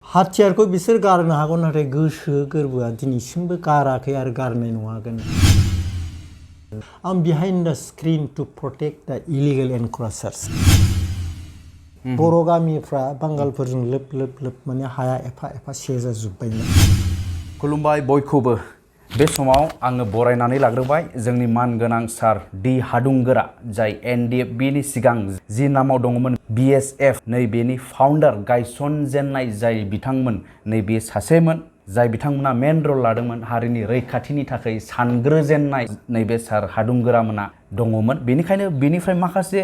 हाथियारखौ बिसोर गारनो हागौ नाथाय गोसो गोरबोआ दिनैसिमबो गाराखै आरो गारनाय नङागोन। I'm behind the screen to protect the illegal encroachers. बर' गामिफ्रा बांगालफोरजों लोब माने हाया एफा सेजाजोब्बायमोन। खुलुमबाय बयखौबो। बे समाव आङो बरायनानै लाग्रोबाय जोंनि मानगोनां सार D हादुंगोरा जाय NDFB नि सिगां जि नामाव दङमोन BSF नैबेनि फाउन्डार गायसनजेननाय जाय बिथांमोन नैबे सासेमोन जाय बिथांमोना मेन रल लादोंमोन हारिनि रैखाथिनि थाखाय सानग्रोजेननाय नैबे सार हादुंगोरा मोना दङमोन। बेनिखायनो बेनिफ्राय माखासे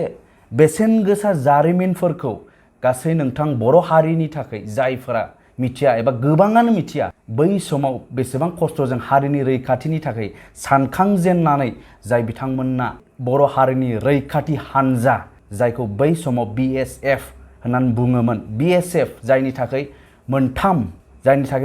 बेसेन गोसा जारिमिनफोरखौ गासै नोंथां बर' हारिनि थाखाय जायफोरा मिथिया एबा गोबाङानो मिथिया बै समाव बेसेबां खस्थ'जों हारिनि रैखाथिनि थाखाय सानखांजेननानै जाय बिथांमोनना बर' हारिनि रैखाथि हानजा जायखौ बै समाव BSF होननानै बुङोमोन। BSF जायनि थाखाय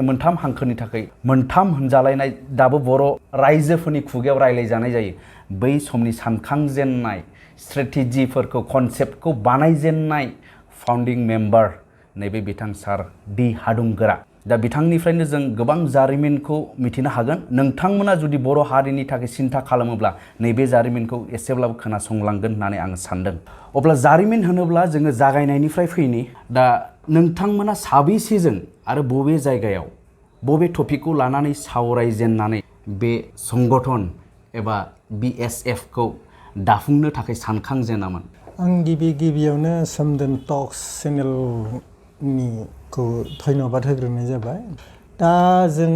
मोनथाम हांखोनि थाखाय मोनथाम होनजालायनाय दाबो बर' रायजोफोरनि खुगायाव रायलायजानाय जायो। बै समनि सानखांजेननाय स्ट्रेटेजिफोरखौ कनसेप्टखौ बानायजेननाय फाउन्डिं मेम्बार नैबे बिथां सार D हादुंगोरा। दा बिथांनिफ्रायनो जों गोबां जारिमिनखौ मिथिनो हागोन। नोंथांमोना जुदि बर' हारिनि थाखाय सिन्था खालामोब्ला नैबे जारिमिनखौ एसेब्लाबो खोनासंलांगोन होननानै आं सानदों। अब्ला जारिमिन होनोब्ला जोङो जागायनायनिफ्राय फैनि। दा नोंथांमोना साबेसेजों आरो बबे जायगायाव बबे टपिकखौ लानानै सावरायजेननानै बे संगठन एबा BSF खौ दाफुंनो थाखाय सानखांजेनामोन? आं गिबियावनो Swmdwn टक्स चेनेलनिखौ धन्यबाद होग्रोनाय जाबाय। दा जों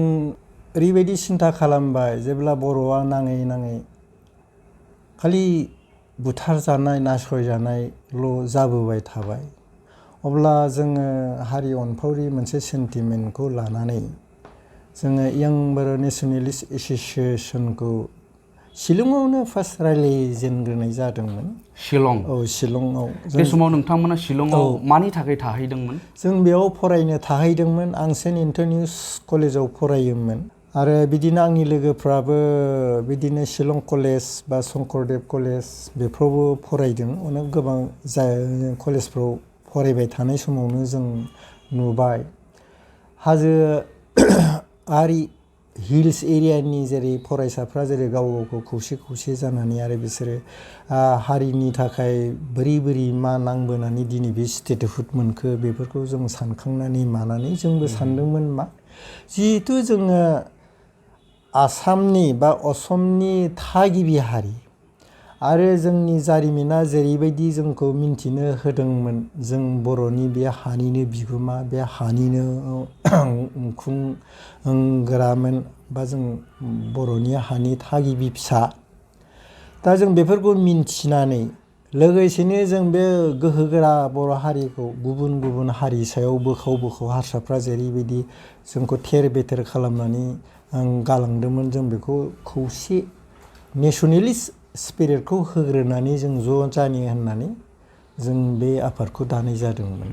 ओरैबायदि सिन्था खालामबाय जेब्ला बर'आ नाङै खालि बुथारजानाय नासयजानायल' जाबोबाय थाबाय अब्ला जोङो हारि अनफावरि मोनसे सेन्टिमेन्टखौ लानानै जोङो यां बर' नेसनेलिस्ट एस'सिएशनखौ शिलंआवनो फार्स्ट रायज्लायजेनग्रोनाय जादोंमन। शिलं? औ शिलंआव। बे समाव नोंथांमोना शिलंआव मानि थाखाय थाहैदोंमोन? जों बेयाव फरायनो थाहैदोंमोन। आं सेन्ट एन्टनिस कलेजाव फरायोमोन आरो बिदिनो आंनि लोगोफ्राबो बिदिनो शिलं कलेज बा शंकरदेव कलेज बेफ्रावबो फरायदों। अनेक गोबां कलेजफ्राव फरायबाय थानाय समावनो जों नुबाय हाजोआरि हिल्स एरियानि जेरै फरायसाफ्रा जेरै गावखौ खौसे जानानै आरो बिसोरो हारिनि थाखाय बोरै मा नांबोनानै दिनै बे स्टेटहुड मोनखो बेफोरखौ जों सानखांनानै मानानै जोंबो सानदोंमोन मा जिहेथु जोङो आसामनि बा असमनि थागिबि हारि आरो जोंनि जारिमिना जेरैबायदि जोंखौ मिन्थिनो होदोंमोन जों बर'नि बे हानिनो बिगोमा बे हानिनो खुंग्रामोन बा जों बर'नि हानि थागिबि फिसा। दा जों बेफोरखौ मिन्थिनानै लोगोसेनो जों बे गोहोगोरा बर' हारिखौ गुबुन हारि सायाव बोखाव हारसाफ्रा जेरैबायदि जोंखौ थेर बेथेर खालामनानै गालांदोंमोन जों बेखौ खौसे नेसनेलिस्ट स्पिरिटखौ होग्रोनानै जों ज' जानि होननानै जों बे आफादखौ दानाय जादोंमोन।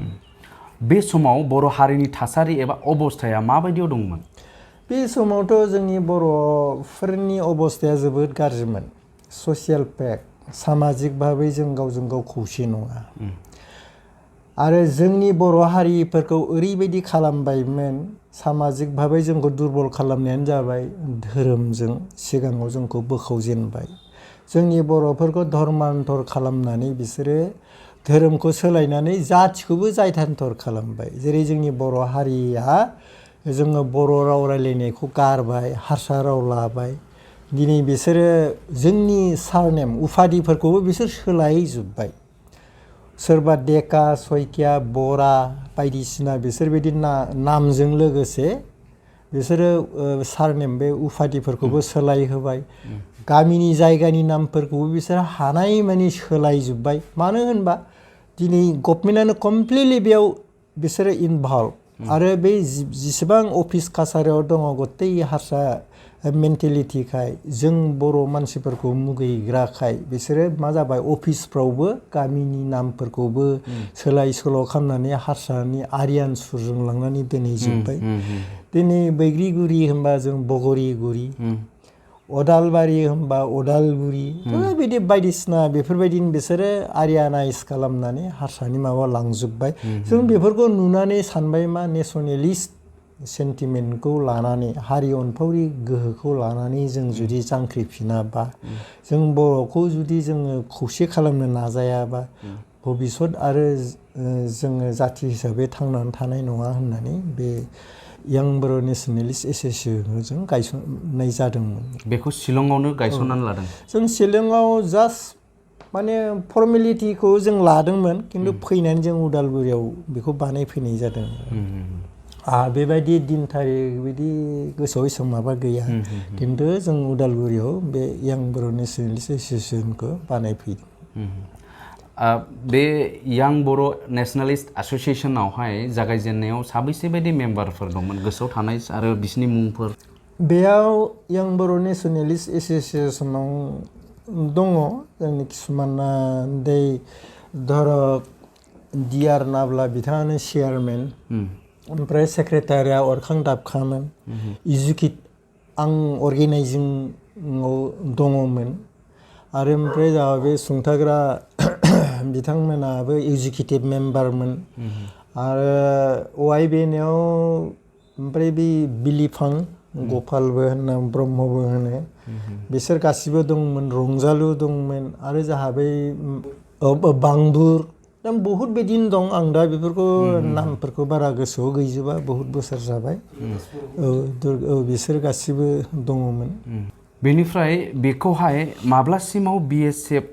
बे समाव बर' हारिनि थासारि एबा अबस्थाया माबायदियाव दंमोन? बे समावथ' जोंनि बर'फोरनि अबस्थाया जोबोद गाज्रिमोन। ससियेल पेक सामाजिक भाबै जों गावजों गाव खौसे नङा आरो जोंनि बर' हारिफोरखौ ओरैबायदि खालामबायमोन सामाजिक भाबै जोंखौ दुरबल खालामनायानो जाबाय धोरोमजों सिगाङाव जोंखौ बोखावजेनबाय। जोंनि बर'फोरखौ धर्मान्तर खालामनानै बिसोरो धोरोमखौ सोलायनानै जाथिखौबो जायथान्तर खालामबाय। जेरै जोंनि बर' हारिया जोङो बर' राव रायलायनायखौ गारबाय हारसा राव लाबाय। दिनै बिसोरो जोंनि सारनेम उफादिफोरखौबो बिसोर सोलायजोब्बाय। सोरबा डेका सयकिया बरा बायदिसिना बिसोरबायदि नामजों लोगोसे बिसोरो सारनेम बे उफादिफोरखौबो सोलायहोबाय। गामिनि जायगानि नामफोरखौबो बिसोर हानाय मानि सोलायजोब्बाय। मानो होनबा दिनै गभर्नमेन्टआनो कमप्लिटलि बेयाव बिसोरो इनभल्भ आरो बे जिसेबां अफिस कासारियाव दङ गतै हारसा मेन्टेलिटिखाय जों बर' मानसिफोरखौ मुगैग्राखाय बिसोरो मा जाबाय अफिसफ्रावबो गामिनि नामफोरखौबो सोलाय सोल' खालामनानै हारसानि आरियान सुरजों लांनानै दोनहैजोब्बाय। दिनै बैग्रिगुरि होनबा जों बगरिगुरि अदालबारि होनबा अदालगुरि बिदि बायदिसिना बेफोरबायदिनो बिसोरो आरियानाइज खालामनानै हारसानि माबा लांजोब्बाय जों बेफोरखौ नुनानै सानबाय मा नेसनेलिस्ट सेन्टिमेन्टखौ लानानै हारि अनफावरि गोहोखौ लानानै जों जुदि जांख्रिफिनाबा जों बर'खौ जुदि जोङो खौसे खालामनो नाजायाबा भबिसत आरो जोङो जाथि हिसाबै थांनानै थानाय नङा होननानै बे यां बर' नेसनेलिस्ट एस'सियेसनखौ जों गायसननाय जादोंमोन। बेखौ शिलंआवनो गायसननानै लादों। जों शिलंआव जास्ट माने फर्मेलिटिखौ जों लादोंमोन खिन्थु फैनानै जों उदालगुरियाव बेखौ बानायफैनाय जादों। बेबायदि दिन थारिख बिदि गोसोआव एसेबां माबा गैया खिन्थु जों उदालगुरियाव बे यां बर' नेसनेलिस्ट एस'सियेसनखौ बानायफैदों। बे यां बर' नेसनेलिस्ट एस'सियेसनावहाय जागायजेननायाव साबैसे बायदि मेम्बारफोर दंमोन गोसोआव थानाय आरो बिसोरनि मुंफोर? बेयाव यां बर' नेसनेलिस्ट एस'सियेसनाव दङ जोंनि किसुमाना दै धरक D माब्ला बिथाङानो चेयारमेन ओमफ्राय सेक्रेटारिया अरखां दाबखामोन आं अर्गेनाइजिंआव दङमोन आरो ओमफ्राय जोंहा बे सुंथाग्रा बिथांमोनाबो एगजिकिउटिभ मेम्बारमोन आरो OIBNआव ओमफ्राय बे बिलिफां गपालबो होनो ब्रह्मबो होनो बिसोर गासिबो दंमोन रंजालु दंमोन आरो जोंहा बै बांदुर बहुत बिदिनो दं आं दा बेफोरखौ नामफोरखौ बारा गोसोआव गैजोबा बहुत बोसोर जाबाय बिसोर गासिबो दङमोन। बेनिफ्राय बेखौहाय माब्लासिमाव BSF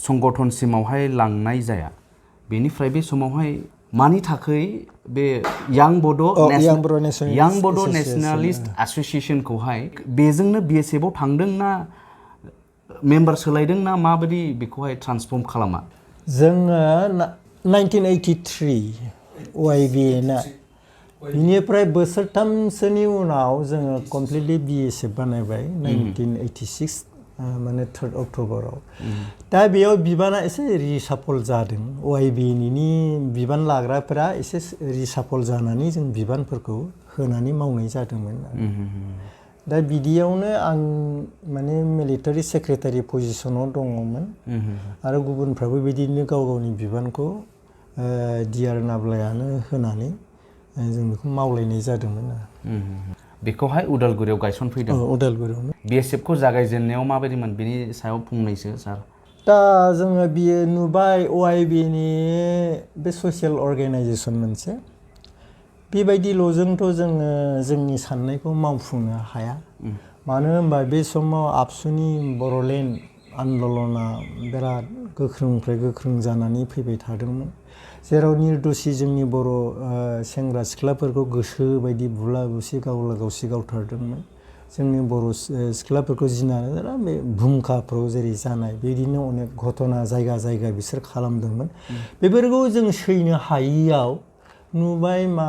संगठनसिमावहाय लांनाय जाया बेनिफ्राय बे समावहाय मानि थाखाय बे यां बड' नेसनेलिस्ट एस'सियेसनखौहाय बेजोंनो BSFआव थांदों ना मेम्बार सोलायदों ना माबायदि बेखौहाय ट्रान्सफर्म खालामा? जोङो 1983 OIBNआ बिनिफ्राय बोसोरथामसोनि उनाव जोङो कमप्लिटलि BSF बानायबाय 1986 माने 3 अक्ट'बराव। दा बेयाव बिबाना एसे रिसाफल जादों OIBNनि बिबान लाग्राफोरा एसे रिसाफल जानानै जों बिबानफोरखौ होनानै मावनाय जादोंमोन। दा बिदियावनो आं माने मिलिटारि सेक्रेटारि पजिसनाव दङमोन आरो गुबुनफ्राबो बिदिनो गाव गावनि बिबानखौ D नाब्लायानो होनानै जों बेखौ मावलायनाय जादोंमोन। बेखौहाय उदालगुरियाव गायसनफैदों। उदालगुरियावनो। BSFखौ जागायजेननायाव माबायदिमोन बेनि सायाव फंनैसो सार। दा जोङो बियो नुबाय OIBनि बे ससियेल अर्गेनाइजेसन मोनसे बेबायदिल'जोंथ' जोङो जोंनि साननायखौ मावफुंनो हाया मानो होनबा बे समाव आबसुनि बर'लेण्ड आन्दलना बिराद गोख्रोंनिफ्राय गोख्रों जानानै फैबाय थादोंमोन जेराव निर्दोषि जोंनि बर' सेंग्रा सिख्लाफोरखौ गोसो बायदि बुला बुसि गावला गावसि गावथारदोंमोन जोंनि बर' सिख्लाफोरखौ जिनानै बे भुमखाफ्राव जेरै जानाय बिदिनो अनेक घटना जायगा जायगा बिसोर खालामदोंमोन बेफोरखौ जों सैनो हायियाव नुबाय मा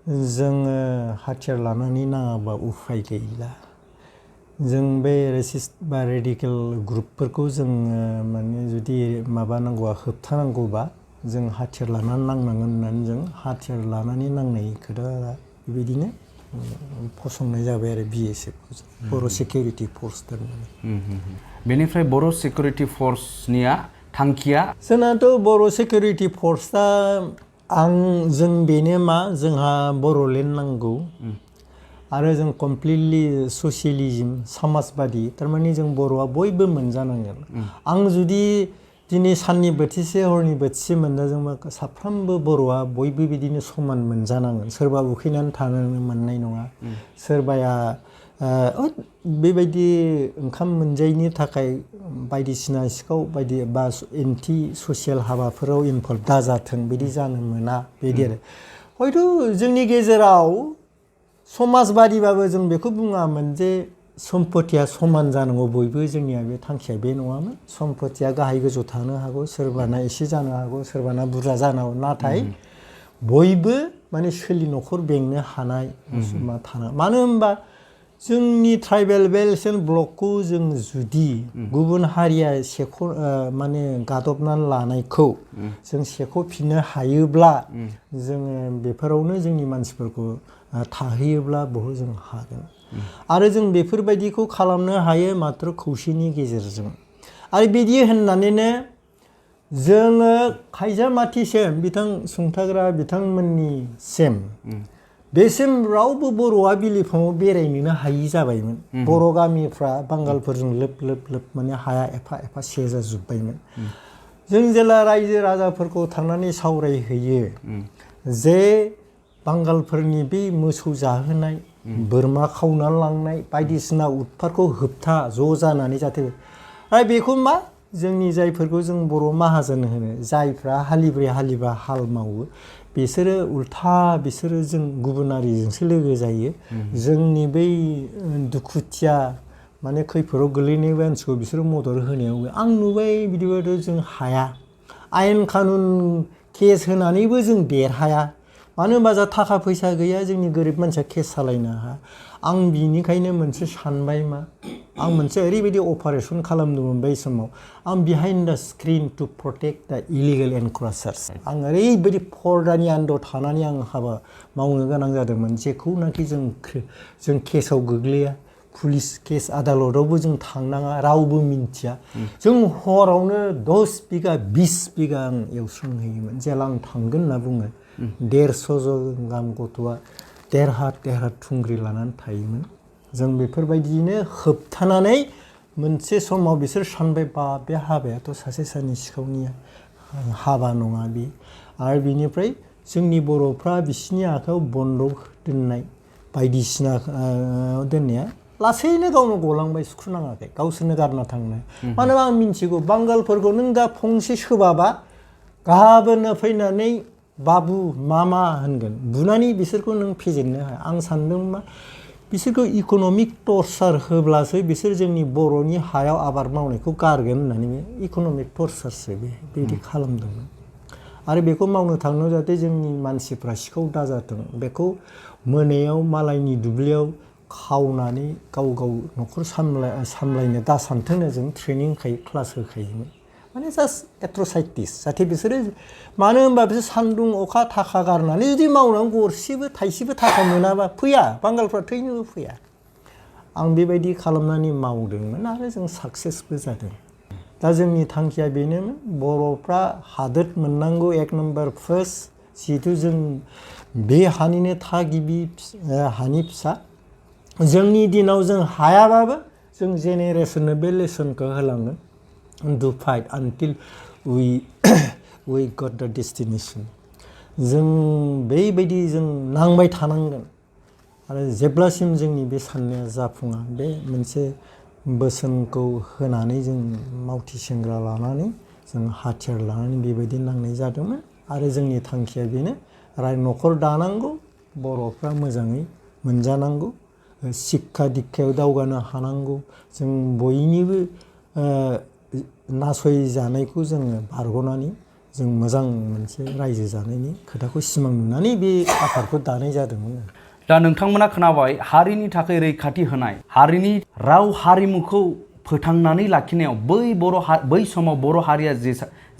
जोङो हाथियार लानानै नाङाबा उफाय गैला जों बे रेसिस्ट बा रेडिकेल ग्रुपफोरखौ जोङो माने जुदि माबानांगौबा होबथानांगौबा जों हाथियार लानानै नांनांगोन होननानै जों हाथियार लानानै नांनाय खोथा बेबायदिनो फसंनाय जाबाय आरो BSFखौ बर' सिकिउरिटि फर्स थारमाने। बेनिफ्राय बर' सिकिउरिटि फर्सनिया थांखिया जोंनाथ' बर' सिकिउरिटि फर्सआ जों बेनो मा जोंहा बर'लेण्ड नांगौ आरो जों कमप्लिटलि ससियेलिज्म समाजबादि थारमाने जों बर'आ बयबो मोनजानांगोन आं जुदि दिनै साननि बोथिसे हरनि बोथिसे मोनजाजोंबा साफ्रोमबो बर'आ बयबो बिदिनो समान मोनजानांगोन सोरबा उखैनानै थानो मोननाय नङा सोरबाया बेबायदि ओंखाम मोनजायैनि थाखाय बायदिसिना सिखाव बायदि बा एन्टि ससियेल हाबाफोराव इनभल्भ दाजाथों बिदि जानो मोना बिदि आरो हयथ' जोंनि गेजेराव समाजबादिबाबो जों बेखौ बुङामोन जे सम्पतिया समान जानांगौ बयबो जोंनिया बे थांखिया बे नङामोन सम्पतिया गाहाय गोजौ थानो हागौ सोरबाना एसे जानो हागौ सोरबाना बुरजा जानो हागौ नाथाय बयबो माने न'खर बेंनो हानाय मानो होनबा जोंनि ट्राइबेल बेल्ट एन्ड ब्लकखौ जों जुदि गुबुन हारिया माने गादबनानै लानायखौ जों सेख'फिननो हायोब्ला जोङो बेफोरावनो जोंनि मानसिफोरखौ थाहैयोब्ला बहुद जों हागोन आरो जों बेफोरबायदिखौ खालामनो हायो मात्र खौसेनि गेजेरजों आरो बिदि होननानैनो जोङो खायजामाथिसिम बिथां सुंथाग्रा बिथांमोननिसिम बेसिम रावबो बर'आ बिलिफाङाव बेरायनोनो हायि जाबायमोन बर' गामिफ्रा बांगालफोरजों लोब लोब लोब माने हाया एफा एफा सेजाजोब्बायमोन जों जेला रायजो राजाफोरखौ थांनानै सावरायहैयो जे बांगालफोरनि बे मोसौ जाहोनाय बोरमा खावनानै लांनाय बायदिसिना उदफारखौ होबथा ज' जानानै जाहाथे आरो बेखौ मा जोंनि जायफोरखौ जों बर' माहाजोन होनो जायफ्रा हालिब्रै हालिबा हाल मावो बिसोरो उल्था बिसोरो जों गुबुनारिजोंसो लोगो जायो जोंनि बै दुखुथिया माने खैफोदाव गोलैनाय मानसिखौ बिसोरो मदद होनायाव आं नुबाय बिदिबाथ' जों हाया आयेन कानुन केस होनानैबो जों देरहाया मानो होनबा जोंहा थाखा फैसा गैया जोंनि गोरिब मानसिया केस सालायनो हाया आं बिनिखायनो मोनसे सानबाय मा आं मोनसे ओरैबायदि अपारेसन खालामदोंमोन बै समाव आं बिहाइन्ड द स्क्रिन टु प्रटेक्ट द इलिगेल एनक्रचार्स आं ओरैबायदि पर्दानि आन्दोआव थानानै आं हाबा मावनो गोनां जादोंमोन जेखौनाखि जों केसाव गोग्लैया पुलिस केस आदालतावबो जों थांनाङा रावबो मिन्थिया जों हरावनो 10 बिगा 20 बिगा आं एवस्रांहैयोमोन जेला आं थांगोन होनना बुङो 150 जन गाहाम गथ'आ देरहात थुंग्रि लानानै थायोमोन जों बेफोरबायदिनो होबथानानै मोनसे समाव बिसोर सानबाय बा बे हाबायाथ' सासे सानै सिखावनिया हाबा नङा बे आरो बिनिफ्राय जोंनि बर'फ्रा बिसिनि आखायाव बन्दक दोननाय बायदिसिना दोननाया लासैनो गावनो गलांबाय सुखुनाङाखै गावसोरनो गारना थांनाय मानो होनबा आं मिन्थिगौ बांगालफोरखौ नों दा फंसे सोबाबा गाबोननो फैनानै बाबु मामा होनगोन बुनानै बिसोरखौ नों फेजेननो हाया आं सानदों मा बिसोरखौ इक'नमिक टर्चार होब्लासो बिसोर जोंनि बर'नि हायाव आबाद मावनायखौ गारगोन होननानै बे इक'नमिक टर्चारसो बेबायदि खालामदोंमोन आरो बेखौ मावनो थांनायाव जाहाथे जोंनि मानसिफ्रा सिखाव दाजाथों बेखौ मोनायाव मालायनि दुब्लियाव खावनानै गाव न'खर सामलायनो दासान्थोंनो जों ट्रेनिं क्लास होखायोमोन माने जास्ट एट्रसाइटिस जाहाथे बिसोरो मानो होनबा बिसोर सान्दुं अखा थाखा गारनानै जुदि मावनानै गरसेबो थाइसेबो थाखा मोनाबा फैया बांगालफ्रा थैनोबो फैया आं बेबायदि खालामनानै मावदोंमोन आरो जों साक्सेसबो जादों दा जोंनि थांखिया बेनोमोन बर'फ्रा हादोर मोननांगौ 1 नम्बर फार्स्ट जिहेथु जों बे हानिनो थागिबि हानि फिसा जोंनि दिनाव जों हायाबाबो जों जेनेरेसननो बे लेसनखौ होलांगोन to fight until we got the destination जों बेबायदि जों नांबाय थानांगोन आरो जेब्लासिम जोंनि बे साननाया जाफुङा बे मोनसे बोसोनखौ होनानै जों मावथि सेंग्रा लानानै जों हाथियार लानानै बेबायदि नांनाय जादोंमोन आरो जोंनि थांखिया बेनो न'खर दानांगौ बर'फ्रा मोजाङै मोनजानांगौ शिक्षा दिक्षायाव दावगानो हानांगौ जों बयनिबो नासयजानायखौ जोङो बारग'नानै जों मोजां मोनसे रायजो जानायनि खोथाखौ सिमां नुनानै बे आफादखौ दानाय जादोंमोन दा नोंथांमोना खोनाबाय हारिनि थाखाय रैखाथि होनाय हारिनि राव हारिमुखौ फोथांनानै लाखिनायाव बै समाव बर' हारिया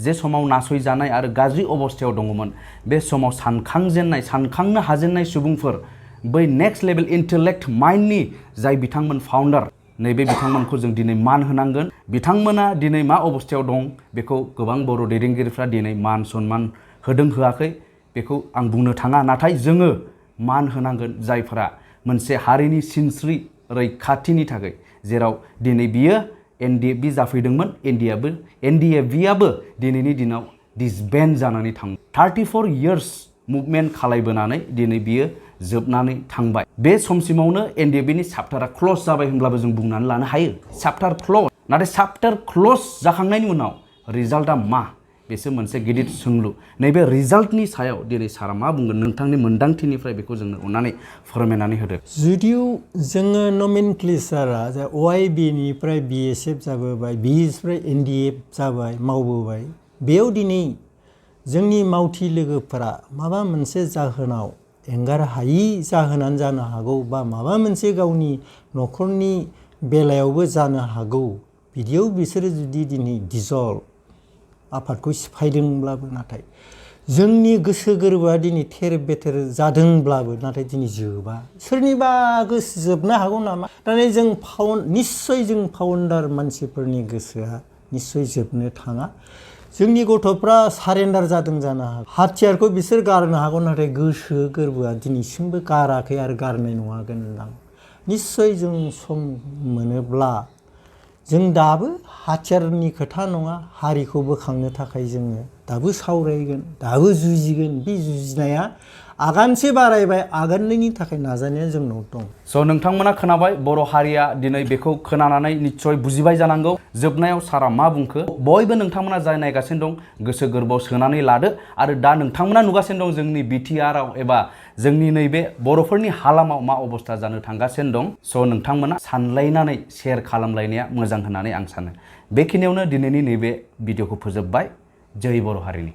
जे समाव नासयजानाय आरो गाज्रि अबस्थायाव दङमोन बे समाव सानखांनो हाजेननाय सुबुंफोर बै नेक्स्ट लेभेल इन्टेलेक्ट माइन्डनि जाय बिथांमोन फाउन्डार नैबे बिथांमोनखौ जों दिनै मान होनांगोन बिथांमोना दिनै मा अबस्थायाव दं बेखौ गोबां बर' दैदेनगिरिफ्रा दिनै मान सन्मान होदों होआखै बेखौ आं बुंनो थाङा नाथाय जोङो मान होनांगोन जायफोरा मोनसे हारिनि सिनस्रि रैखाथिनि थाखाय जेराव दिनै बियो NDFB जाफैदोंमोन NDFBआबो दिनैनि दिनाव डिसबेन्ड जानानै थांबाय 34 इयार्स मुभमेन्ट खालायबोनानै दिनै बियो जोबनानै थांबाय बे समसिमावनो NDFBनि चैप्टारा क्लोज जाबाय होनब्लाबो जों बुंनानै लानो हायो चैप्टार क्लोज नाथाय चैप्टार क्लोज जाखांनायनि उनाव रिजाल्टआ मा बेसो मोनसे गिदिर सोंलु नैबे रिजाल्टनि सायाव दिनै सारा मा बुंगोन नोंथांनि मोन्दांथिनिफ्राय बेखौ जोंनो अननानै फोरमायनानै होदो जुदिउ जोङो नमेनक्लेचारआ OIBनिफ्राय BSF जाबोबाय बिनिफ्राय NDF जाबाय मावबोबाय बेयाव दिनै जोंनि मावथि लोगोफोरा माबा मोनसे जाहोनाव एंगार हायि जाहोनानो जानो हागौ बा माबा मोनसे गावनि न'खरनि बेलायावबो जानो हागौ बिदियाव बिसोरो जुदि दिनै डिजल्भ आफादखौ सिफायदोंब्लाबो नाथाय जोंनि गोसो गोरबोआ दिनै थेर बेथेर जादोंब्लाबो नाथाय दिनै जोबा सोरनिबा गोसो जोबनो हागौ नामा नाथाय जों निस्सय जों फाउन्डार मानसिफोरनि गोसोआ निस्सय जोबनो थाङा जोंनि गथ'फ्रा सारेन्डार जादों जानो हागौ हाथियारखौ बिसोर गारनो हागौ नाथाय गोसो गोरबोआ दिनैसिमबो गाराखै आरो गारनाय नङागोन होनदां निस्सय जों सम मोनोब्ला जों दाबो हाथियारनि खोथा नङा हारिखौ बोखांनो थाखाय जोङो दाबो सावरायगोन दाबो जुजिगोन बे जुजिनाया आगानसे बारायबाय आगाननैनि थाखाय नाजानाया जोंनाव दं स' नोंथांमोना खोनाबाय बर' हारिया दिनै बेखौ खोनानानै निस्सय बुजिबाय जानांगौ जोबनायाव सारा मा बुंखो बयबो नोंथांमोना जाय नायगासिनो दं गोसो गोरबोआव सोनानै लादो आरो दा नोंथांमोना नुगासिनो दं जोंनि बिटिआरआव एबा जोंनि नैबे बर'फोरनि हालामाव मा अबस्था जानो थांगासिनो दं स' नोंथांमोना सानलायनानै शेयार खालामलायनाया मोजां होननानै आं सानो बेखिनियावनो दिनैनि नैबे भिडिअखौ फोजोबबाय जय बर' हारिनि